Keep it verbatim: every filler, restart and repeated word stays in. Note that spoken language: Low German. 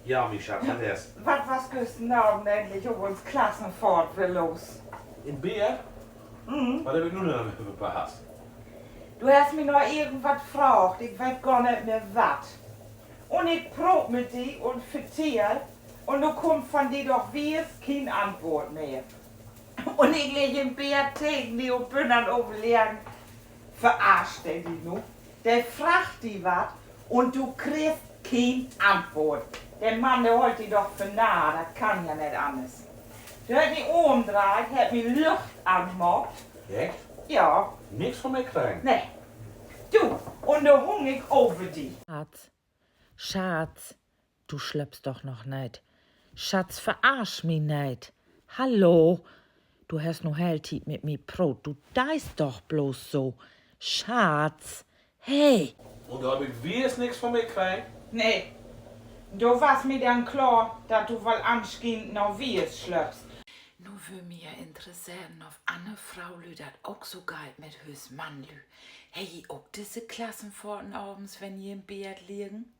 Ja, mien Schatz, wat is? Wat was güstern Avend egentlich op uns Klassenfohrt weer los? In Bett? Wat heff ik nu denn verpasst? Du hest mi noch irgendwat fraagt, ik weet gor neet mehr wat. Un ik proot mit di un vertell, un nu kummt von di doch wiss keen Antwoort mehr. Un ik ligg in Bett tegen di un bün an 't Överleggen: Verarscht de di nu? De fraagt di wat un du kriggst keen Antwoort. De Mann, de hoolt di doch för Narr, dat kann ja neet anners. De hett mi ümdreiht, hett mi Lücht anmaakt. Echt? Ja. Nix von mi kregen? Nee. Du, un do hung ik över di. Schatz, Schatz, du slöppst doch noch neet. Schatz, verarsch mi neet. Hallo? Du hest nu heel Tiet mit mi proot. Du deist doch blots so. Schatz, hey. Un do heff ik wiss nix von mi kregen? Nee. Do was mi denn klaar, dat du woll anscheinend noch wiss slöppst. Nu wöör mi ja interesseren, of anner Froulüüd dat ok so geiht mit hör Mannlüüd. Hebbt ji ok disse Klassenfohrten avends, wenn ji in Bett liggen?